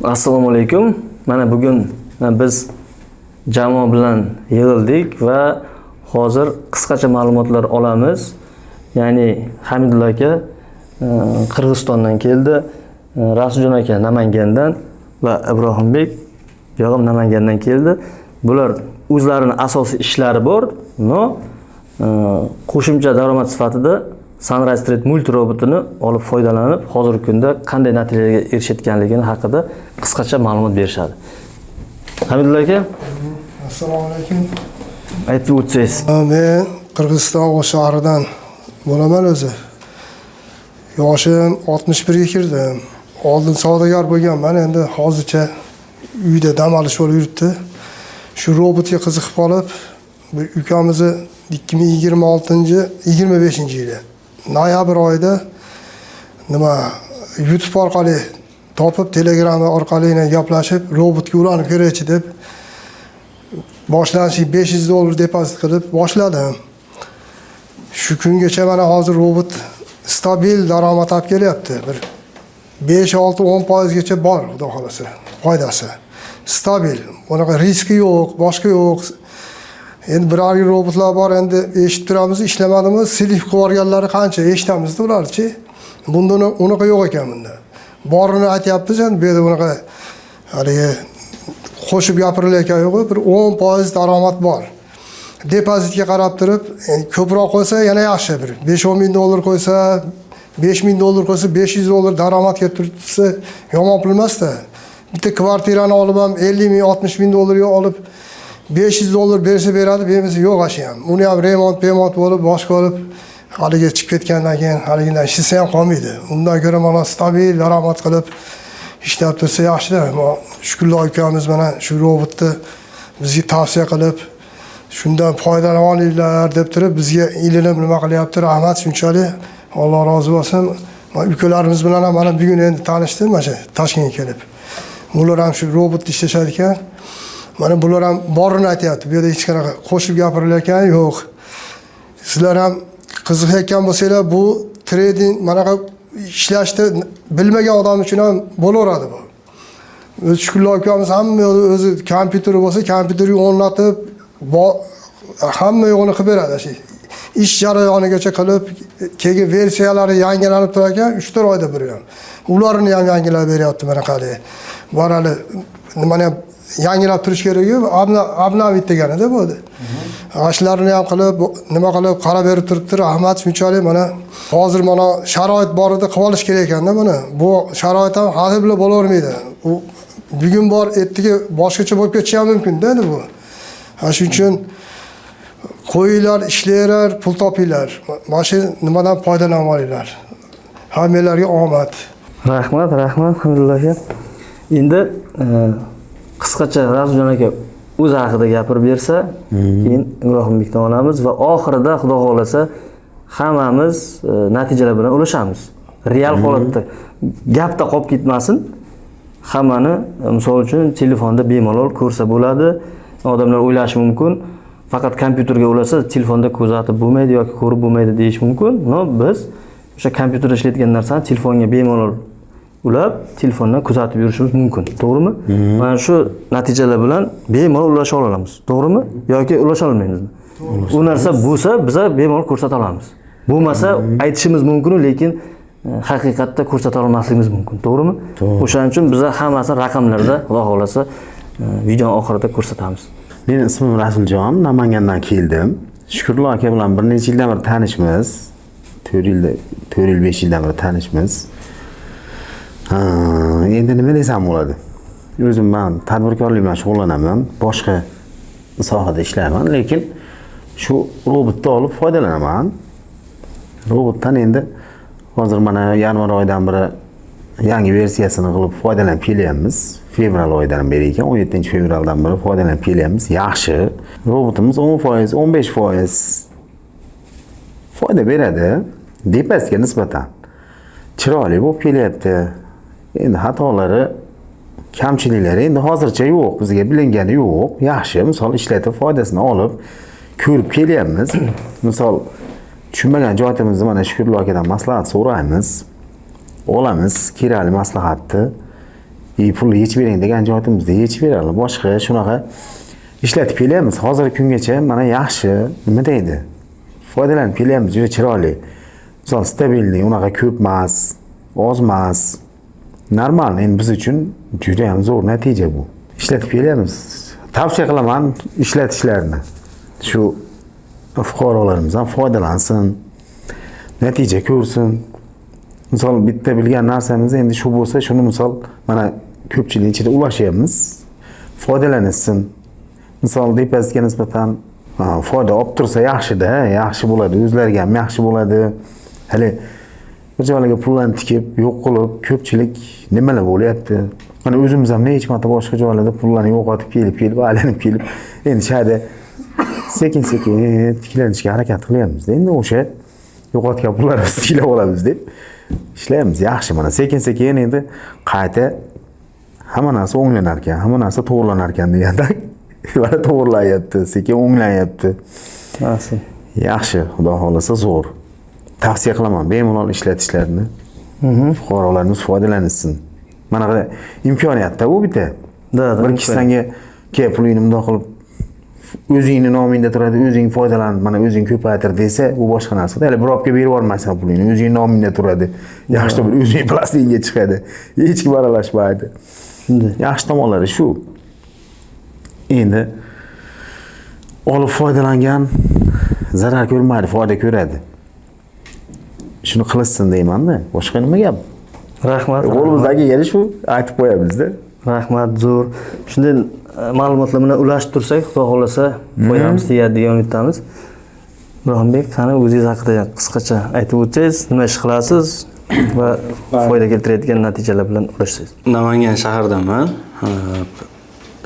Assalomu alaykum. Mana bugun biz jamoa bilan yig'ildik va hozir qisqacha ma'lumotlar olamiz. Ya'ni Hamidulla aka Qirg'izistondan keldi, Rasuljon aka Namangandan va Ibrohimbek buyog'im Namangandan keldi. Bular o'zlarini asosiy ishlari bor, но qo'shimcha daromad sifatida Sunrise Trade Multi robotini olib foydalanib, hozirgi kunda qanday natijalarga erishayotganligini haqida qisqacha ma'lumot berishadi. Hamidulla aka, Assalomu alaykum. aytib o'tsangiz. Men Qirg'iziston O'sh shahridan bo'laman o'zi. Yoshim 61 ga kirdim. Oldin savdogar bo'lganman, endi hozircha uyda dam olish bo'lib yuribdi. Shu robotga qiziqib qolib, bu ukamizni 2026, 25-yili noyabr oyida nima, YouTube orqali topib, Telegram orqali gaplashib, robotga ulanib ko'raychi deb boshlanishi 500 dollar depozit qilib boshladim. Shu kungacha mana hozir robot stabil daromad olib kelyapti. Bir 5, 6, 10 foizgacha bor, xudo xohlasa, foydasi. Stabil. Bunaqa riski yo'q, boshqa yo'q. Endi bir yil robotlar bor, endi eshitib turamiz, ishlamadimi, слив qilib yuborganlari qancha, eshitamizda ularchi. Bunda unaqa yo'q ekan bunda. Borini aytyapmiz endi, bu yerda bunaqa haligi qo'shib gapirilayotgan yo'q, bir 10% daromad bor. Depozitga qarab turib, endi ko'proq qo'ysa yana yaxshi, bir 5-10 ming dollar qo'ysa, 5 ming dollar qo'ysa, 500 dollar daromad kelib turibsa, yomon pul emasda. Bitta kvartirani olib ham 50 ming, 60 ming dollarga olib 500 dollar bersa beradi, bermasa yo'q shu ham. Uni ham remont, pemont bo'lib, boshqa bo'lib, haligi chiqib ketgandan keyin haligidan ishlasa ham qolmaydi. Undan ko'ra mana stabil daromad qilib ishlab tursa yaxshida. Shukurlar ukamiz mana shu robotni bizga tavsiya qilib, shundan foydalanib olinglar deb turib bizga ilinib nima qilyapti, rahmat shunchalik, Alloh rozi bo'lsin. Mana ukalarimiz bilan ham mana bugun endi tanishdim, mana shu Toshkentga kelib. Ular ham shu robotda ishlashadi ekan. Mana bular ham borini aytyapti. Bu yerda hech qanaqa qo'shib gapirilayotgani yo'q. Sizlar ham qiziqayotgan bo'lsanglar, bu trading manaqa ishlashni bilmagan odam uchun ham bo'laveradi bu. O'zi Shukurlar ukamiz hamma yoqda o'zi kompyuteri bo'lsa, kompyuterga o'rnatib, hamma yo'g'ini qilib beradi. Shu ish jarayonigacha qilib, keyin versiyalari yangilanib turar ekan, 3-4 oyda bir ham. Ularni ham yangilab beryapti mana qali. Bor hali nimani ham yangilab turish kerak-ku, обновить deganida bu. Shularni ham qilib, nima qilib qarab berib turibdi, rahmat shunchalik. Mana hozir mana sharoit bor edi, qilib olish kerak ekanda buni. Bu sharoit ham har xil bo'lavermaydi. U bugun bor, ertaga boshqacha bo'lib ketishi ham mumkin-da endi bu. Ha, shuning uchun qo'yinglar, ishlaylar, pul topinglar. Mana shu nimadan foydalanib olinglar. Hammanglarga omad. Rahmat, rahmat, Hamidulla aka. Endi qisqacha Rasuljon aka o'zi haqida gapirib bersa, keyin Ibrohimbekdan olamiz va oxirida, xudo xohlasa, hammamiz natijalar bilan ulashamiz. Real holatda gapda qolib ketmasin. Hammani misol uchun telefonda bemalol ko'rsa bo'ladi. Odamlar o'ylashi mumkin, faqat kompyuterga ulasa, telefonda kuzatib bo'lmaydi yoki ko'rib bo'lmaydi deyish mumkin. Но biz o'sha kompyuterda ishlayotgan narsani telefonga bemalol ulab, telefondan kuzatib yurishimiz mumkin. To'g'rimi? Mana shu natijalar bilan bemalol ulasha olamiz. To'g'rimi? Yoki ulasha olmaymizmi? U narsa bo'lsa, biza bemalol ko'rsata olamiz. Bo'lmasa, aytishimiz mumkin, lekin haqiqatda ko'rsata olmasligimiz mumkin. To'g'rimi? To'g'ri. O'shaning uchun biza hammasini raqamlarda, xudo xohlasa, videoni oxirida ko'rsatamiz. Meni ismim Rasuljon, Namangandan keldim. Shukurullo aka bilan bir necha yildan beri tanishmiz. 4 yilda, 4 yil, 5 yildan beri tanishmiz. Ha, endi nima desam bo'ladi? O'zim man tadbirkorlik bilan shug'ullanaman, boshqa sohada ishlayman, lekin shu robotni olib foydalanaman. Robotdan endi hozir mana yanvar oyidan beri yangi versiyasini qilib foydalanib kelyapmiz. Fevral oyidan beri ekan, 17 fevraldan beri foydalanib kelyapmiz. Yaxshi. Robotimiz 10%, 15% foyda beradi depozitga nisbatan. Chiroyli bo'lib kelyapti. Endi xatolari, kamchiliklari endi hozircha yo'q, bizga bilingani yo'q. Yaxshi, misol ishlatib foydasini olib ko'rib kelyapmiz. Misol tushunmagan joyimizda mana Shukurullo akadan maslahat so'raymiz. Olamiz kerakli maslahatni. Pulni yechib bering degan joyimizda yechib beradi. Boshqa shunaqa ishlatib kelyapmiz. Hozirgi kungacha mana yaxshi, nima deydi? Foydalanib kelyapmiz, juda chiroyli. Misol стабильный, unaqa ko'p emas, oz emas. Normal, endi biz uchun juda ham zo'r natija bu. Ishlatib kelyapmiz. Tavsiya qilaman ishlatishlarini. Shu fuqarolarimiz ham foydalansin, natija ko'rsin. Misol bitta bilgan narsamiz endi shu bo'lsa, shuni misol mana ko'pchilik ichida ulashyapmiz. Foydalanishsin. Misol depozitga nisbatan foyda olib tursa yaxshida, yaxshi bo'ladi, o'zlariga ham yaxshi bo'ladi. Hali bir joylarga pullarni tikib, yo'q qilib, ko'pchilik nimalar bo'lyapti? Mana o'zimiz ham necha marta boshqa joylarda pullarni yo'qotib kelib, aylanib kelib, endi shayda sekin-sekin tiklanishga harakat qilyapmiz. Endi o'sha yo'qotgan pullarimizni tiklab olamiz deb ishlaymiz. Yaxshi, mana sekin-sekin endi qayta hamma narsa o'nglanar ekan, hamma narsa to'g'rilanar ekan deganda mana to'g'rilanyapti, sekin o'nglanyapti. Yaxshi. Yaxshi, xudo xohlasa zo'r. Tavsiya qilaman bemalol ishlatishlarini. Fuqarolarimiz foydalanishsin. Mana imkoniyatda bu bitta. Да, Bir kishi senga kel, pulingni bundoq qilib o'zingni nomingda turadi, o'zing foydalan, mana o'zing ko'paytir desa, bu boshqa narsa. Hali birovga berib yubormaysan pulingni, o'zing nomingda turadi. Yaxshi bir o'zing plastikga chiqadi. Hech kim aralashmaydi. Shunday. Yaxshi tomonlari shu. Endi olib foydalangan zarar ko'rmaydi, foyda ko'radi. Shuni qilishsin deymanda, boshqa nima gap? Rahmat. Qo'limizdan kelgani shu aytib qo'yamizda. Rahmat, zo'r. Shunday ma'lumotlar bilan ulashib tursak, xudo xohlasa foydamiz tegadi degan umiddamiz. Ibrohimbek, qani o'zingiz haqida qisqacha aytib o'tsangiz, nima ish qilasiz va foyda keltiradigan natijalar bilan ulashsangiz. Namangan shahridaman.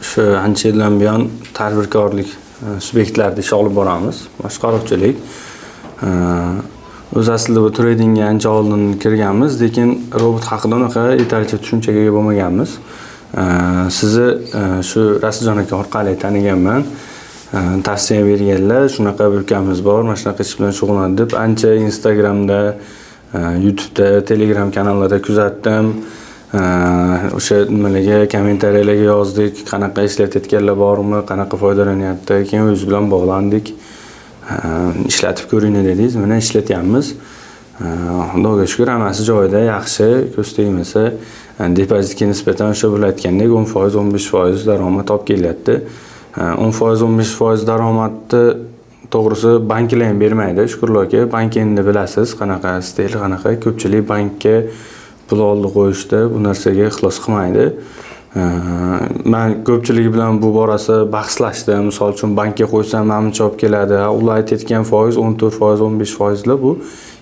Shu ancha yildan buyon tadbirkorlik subyektlarida ish olib boramiz. Boshqaruvchilik. O'zi aslida bu tradingga ancha oldin kirganmiz, lekin robot haqida unaqa yetarlicha tushunchaga ega bo'lmaganmiz. Sizni shu Rasuljon aka orqali taniganman. Tavsiya berganlar, shunaqa bir ukamiz bor, mana shunaqa ish bilan shug'ullanadi deb ancha Instagramda, YouTube'da, Telegram kanallarda kuzatdim. O'sha nimalarga, kommentariyalarga yozdik, qanaqa ishlatayotganlar bormi, qanaqa foydalanyapti. Keyin o'zi bilan bog'landik. Ishlatib ko'ring dedingiz, mana ishlatyapmiz. Xudoga shukur, hammasi joyida, yaxshi, ko'z tegmasa. Depozitga nisbatan o'sha bular aytgandek 10%, 15% daromad olib kelyapti. 10%, 15% daromadni to'g'risi banklar ham bermaydi, Shukurlar aka. Bank endi bilasiz, qanaqa stil, qanaqa ko'pchilik bankka pul oldi qo'yishda bu narsaga ixlos qilmaydi. Man ko'pchilik bilan bu borasida bahslashdim. Misol uchun bankka qo'ysam manimcha olib keladi. Ular aytayotgan foiz 14%, 15% bu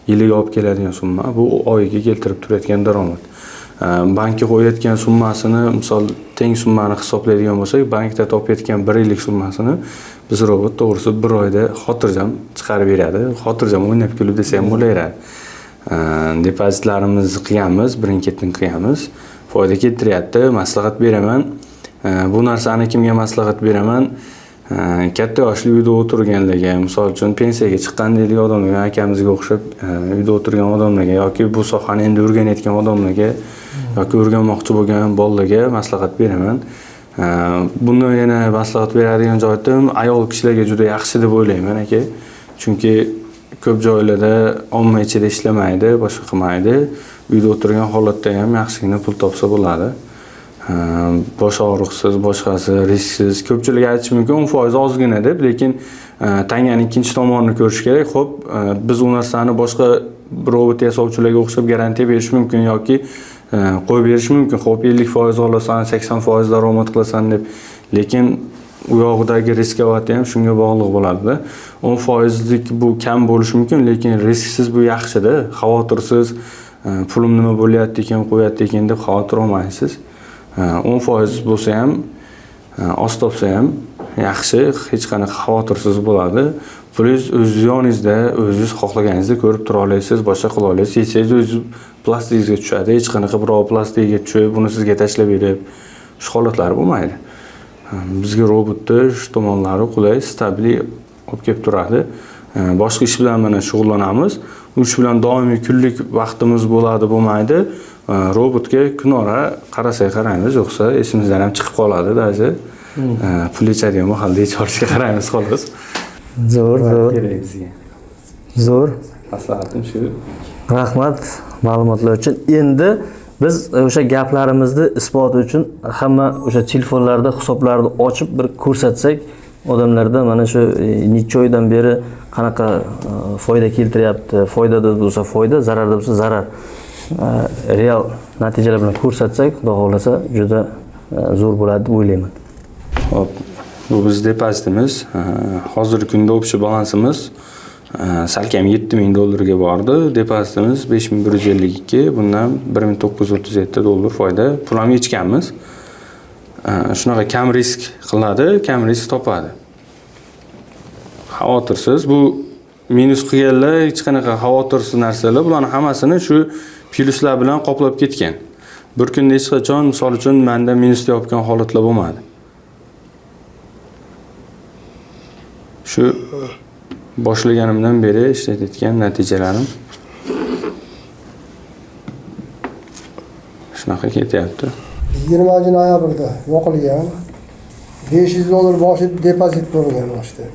yiliga olib keladigan summa. Bu oyiga keltirib turayotgan daromad. Bankka qo'yayotgan summasini, misol teng summani hisoblaydigan bo'lsak, bankda topayotgan 1 yillik summasini biz robot to'g'risi 1 oyda xotirjam chiqarib beradi. Xotirjam o'ynab kulib desa ham bo'laveradi. Depozitlarimizni qilganmiz, birin-ketin qilganmiz. Foyda keltiryapti, maslahat beraman. Bu narsani kimga maslahat beraman? Katta yoshli uyda o'tirganlarga, misol uchun pensiyaga chiqqan deylik odamlarga, akamizga o'xshab uyda o'tirgan odamlarga yoki bu sohani endi o'rganayotgan odamlarga yoki o'rganmoqchi bo'lgan bolalarga maslahat beraman. Buni yana maslahat beradigan joyim ayol kishilarga juda yaxshi deb o'ylayman aka. Chunki ko'p joylarda omma ichida ishlamaydi, boshqa qilmaydi. Uyda o'tirgan holatda ham yaxshigina pul topsa bo'ladi. Bosh og'riqsiz, boshqasi, risksiz. Ko'pchilik aytishi mumkin 10% ozgina deb, lekin tanganing ikkinchi tomonini ko'rish kerak. Xo'p, biz u narsani boshqa robot yasovchilarga o'xshab garantiya berish mumkin yoki qo'yib berish mumkin. Xo'p, 50% olasan, 80% daromad qilasan deb. Lekin u yog'idagi risk ham shunga bog'liq bo'ladida. 10%lik bu kam bo'lishi mumkin, lekin risksiz bu yaxshida. Xavotirsiz, pulim nima bo'lyapti ekan, qo'yapti ekan deb xavotir olmaysiz. 10% bo'lsa ham, oz topsa ham yaxshi, hech qanaqa xavotirsiz bo'ladi. Pulingiz o'z yoningizda, o'zingiz xohlaganingizda ko'rib tura olasiz, boshqa qila olasiz. Yetsangiz o'zingiz plastigingizga tushadi, hech qanaqa birov plastigiga tushib, buni sizga tashlab berib, shu holatlar bo'lmaydi. Bizga robotda shu tomonlari qulay, stabil olib kelib turadi. Boshqa ish bilan mana shug'ullanamiz. U ish bilan doimiy kunlik vaqtimiz bo'ladi, bo'lmaydi. Robotga kunora qarasak qaraymiz, yo'qsa esimizdan ham chiqib qoladi даже. Pul yechadigan mahalda yechib olishga qaraymiz xolos. Zo'r, zo'r. Kerak bizga. Zo'r. Maslahatim shu. Rahmat ma'lumotlar uchun. Endi biz o'sha gaplarimizni isboti uchun hamma o'sha telefonlarda hisoblarni ochib bir ko'rsatsak, odamlarda mana shu necha oydan beri qanaqa foyda keltiryapti, foydada bo'lsa foyda, zararda bo'lsa zarar. Real natijalar bilan ko'rsatsak, Xudo xohlasa juda zo'r bo'ladi deb o'ylayman. Hop, bu biz depozitimiz. Hozirgi kunda общий balansimiz salkam 7000 dollarga bordi. Depozitimiz 5152, bundan 1937 dollar foyda. Pul ham yechganmiz. Shunaqa kam risk qiladi, kam risk topadi. Xavotirsiz. Bu minus qilganlar hech qanaqa xavotirsiz narsalar, bularning hammasini shu plyuslar bilan qoplab ketgan. Bir kunda hech qachon, misol uchun, menda minusda yopgan holatlar bo'lmadi. Shu boshlaganimdan beri ishlatayotgan natijalarim shunaqa ketyapti. 20 noyabrda yoqilgan 500 dollar boshi depozit bo'lgan boshda.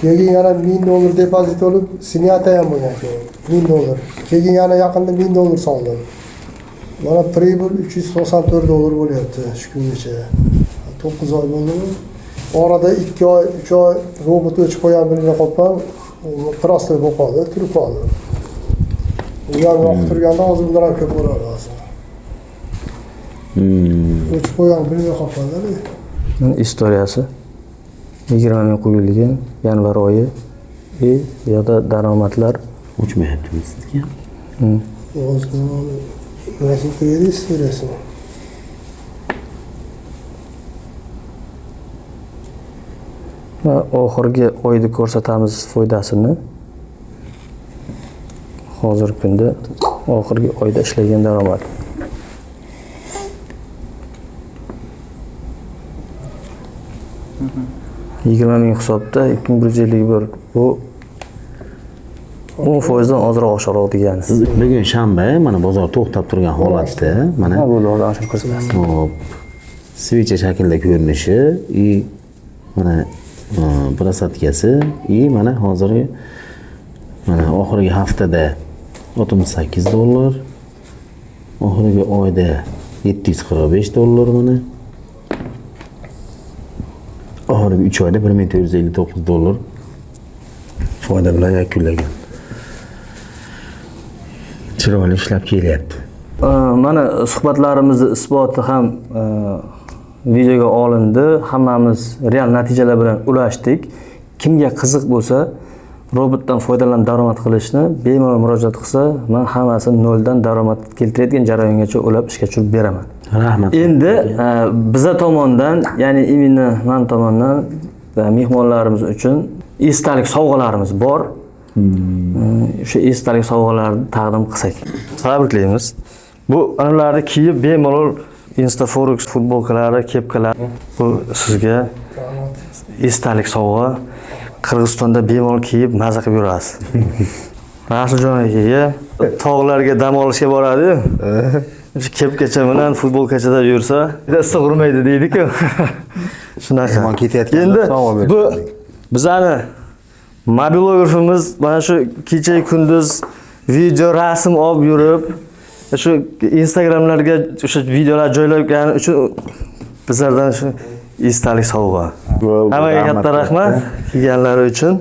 Keyin yana 1000 dollar depozit bo'lib, snyata ham bo'lgan keyin 1000 dollar. Keyin yana yaqinda 1000 dollar soldim. Mana прибыль 394 dollar bo'lyapti shu kungacha. 9 oy bo'ldimi? Orada 2 oy, 3 oy robot o'chib qo'ygan bilmay qolibman, prostoy bo'lib qoldi, turib qoldi. U ham yoqib turganda hozir bundan ham ko'p bo'ladi hozir. O'chib qo'ygan bilmay qolibman-da. Mana istoriyasi 20 ming qo'yilgan yanvar oyi bu yoqda daromadlar o'chmayaptimi sizga? Hozir qo'yadi istoriyasini. Va oxirgi oyni ko'rsatamiz foydasini. Hozirgi kunda oxirgi oyda ishlagan daromad. 20 ming hisobda 2151, bu 10% dan ozroq oshiqroq degani. Siz bugun shanba, mana bozor to'xtab turgan holatda, mana ha, bo'ldi, hozir oshirib ko'rsatasiz. Hop. Svecha shaklida ko'rinishi i mana prosadkasi i mana hozirgi mana oxirgi haftada 68 dollar, oxirgi oyda 745 dollar, mana oxirgi 3 oyda 1459 dollar foyda bilan yakunlagan. Chiroyli ishlab kelyapti. Mana suhbatlarimizni isboti ham videoga olindi. Hammamiz real natijalar bilan ulashdik. Kimga qiziq bo'lsa, robotdan foydalanib daromad qilishni bemalol murojaat qilsa, men hammasini noldan daromad keltiradigan jarayongacha ulab ishga tushirib beraman. Rahmat. Endi biza tomondan, ya'ni imенно men tomondan mehmonlarimiz uchun esdalik sovg'alarimiz bor. O'sha esdalik sovg'alarni taqdim qilsak. Tabriklaymiz. Bu analarni kiyib bemalol Insta Forex futbolkalari, kepkalari bu sizga esdalik sovg'a. Qirg'izistonda bemalol kiyib maza qilib yurasiz. Rasuljon akaga tog'larga dam olishga boradi-yu. O'sha kepkacha bilan futbolkachada yursa, issiq urmaydi deydi-ku. Shunaqa. Mehmon ketayotganda Endi sovg'a beradi. bu bizani mobilografimiz mana shu kecha kunduz video rasm olib yurib, shu Instagramlarga o'sha videolar joylagani uchun bizlardan shu esdalik sovg'a. Hammaga katta rahmat kelganlari uchun.